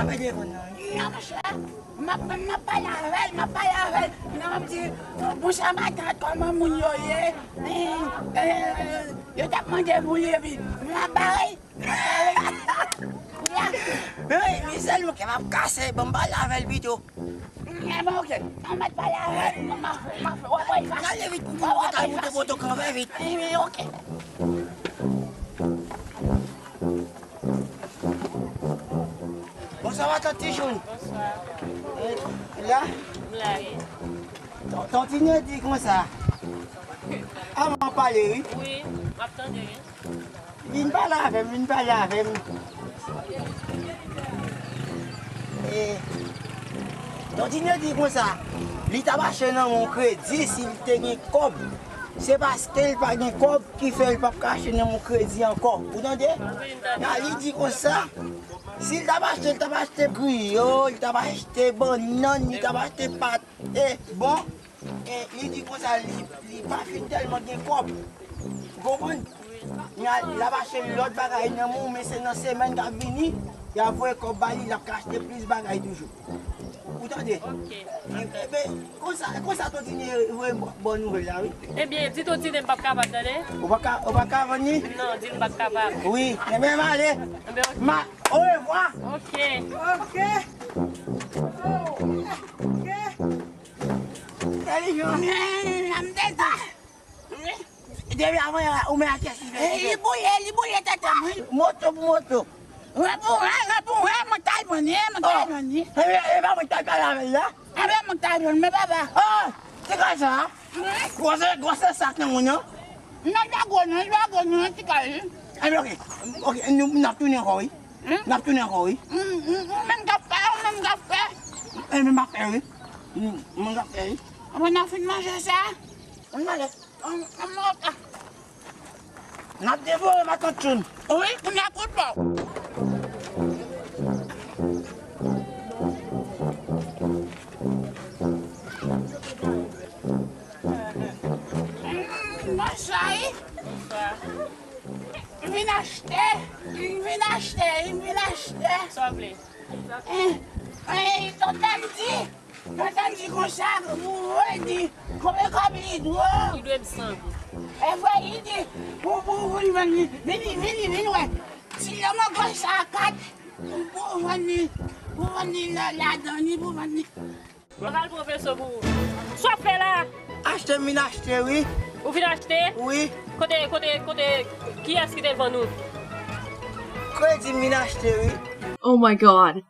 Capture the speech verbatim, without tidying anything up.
Mwen devan nan. Non, monchè, m ap, m ap pale avè l, m ap pale avè l. Non, m ap di, "Bonjou, matant, kòman moun yo ye?" Eh, eh, yo t ap mande pou li, epi m ap bare. Wi, mi sèl mwen ke m ap kase, ban m pale avè l pito. Ebyen, oke. An mèt pale avè l. M ap fè, m ap fè, w ap wè l pase. Gade vit, m di nou ta moute poto kanpe vit. Wi, oke. Bonswa, matant Tichoun. Bonswa. Eh, la? M la, wi. Ton, ton Tine di konsa. Avan pale, wi. Wi, m ap tande, wi. Vin pale avè m, vin pale avè m. Eh, Don Tine di konsa, li t ap achte nan men yon kredi si l te gen kòb. Se paske l pa gen kòb ki fè l p ap ka achte nan men yon kredi ankò. Ou tande? Wi, m tande. Nan li di konsa, si l t ap achte, li t ap achte griyo, li t ap achte bannann, li t ap achte pat. E, bon, e, li di konsa, li, li pa fin tèlman gen kòb. Ou konprann? Wi. L ap achte lòt bagay nan men w, men se nan semèn k ap vini, y ap voye kòb ba li, l ap ka achte plis bagay toujou. Ou tande? Ok. E, e, men, konsa, konsa Ton Tine voye m bon, bon nouvèl la, wi. Ebyen, di Ton Tine m p ap kapab, tande? Ou pa ka, ou pa ka vann li? Non, di l m p ap kapab. Wi, ebyen, m ale. Ebyen, ok. Ma, orevwa. Ok. Ok. Ok. Tèlifòn. Depi avan yè la, ou men a kès li fè. Li boule, li boule tèt mwen. Moto pou moto. Wè pou wè, wè pou wè, mwen t al pran li, mwen t al pran li. E, e pa mwen t al pale avè l la? Avè mwen t al pran li, men papa. Oh, ti kal sa? Wi. Gwosè, gwosè sak nan moun nan? Non, li pa gwo non, li pa gwo non, ti kal. Ebyen, ok. Ok, nou, n ap tounen ankò, wi. Hmm? N ap tounen ankò, wi. Hmm, hmm, ou menm k ap fè, ou menm k ap fè. E, men m ap fè, wi. Hmm, mwen k ap fè, wi. Apre n a fin manje sa, ann ale. Ann, ann, ann. N ap devore matant Tchoun. Wi, kounye a kout pa w. Hmm, bonswa, wi. Bonswa. M vin achte, m vin achte, m vin achte. Sa w vle? Eh, eh, tonton m di, tonton m di konsa, ou, ou di, konbyen kòb li dwe w? Li dwe m san goud. E vre, li di, pou, pou, pou li vann li, vini, vini, vini wè. Ti lè mwen gòch sa a kat, pou vann li, pou vann li la, ladan li, pou vann li. Mwen pral pran veso pou ou. Sa w ap fè la? Achte m vin achte, wi. Ou vin achte? Wi. Kote, kote, kote, kiyès ki te vann ou? Kredi m vin achte, wi. Oh my God.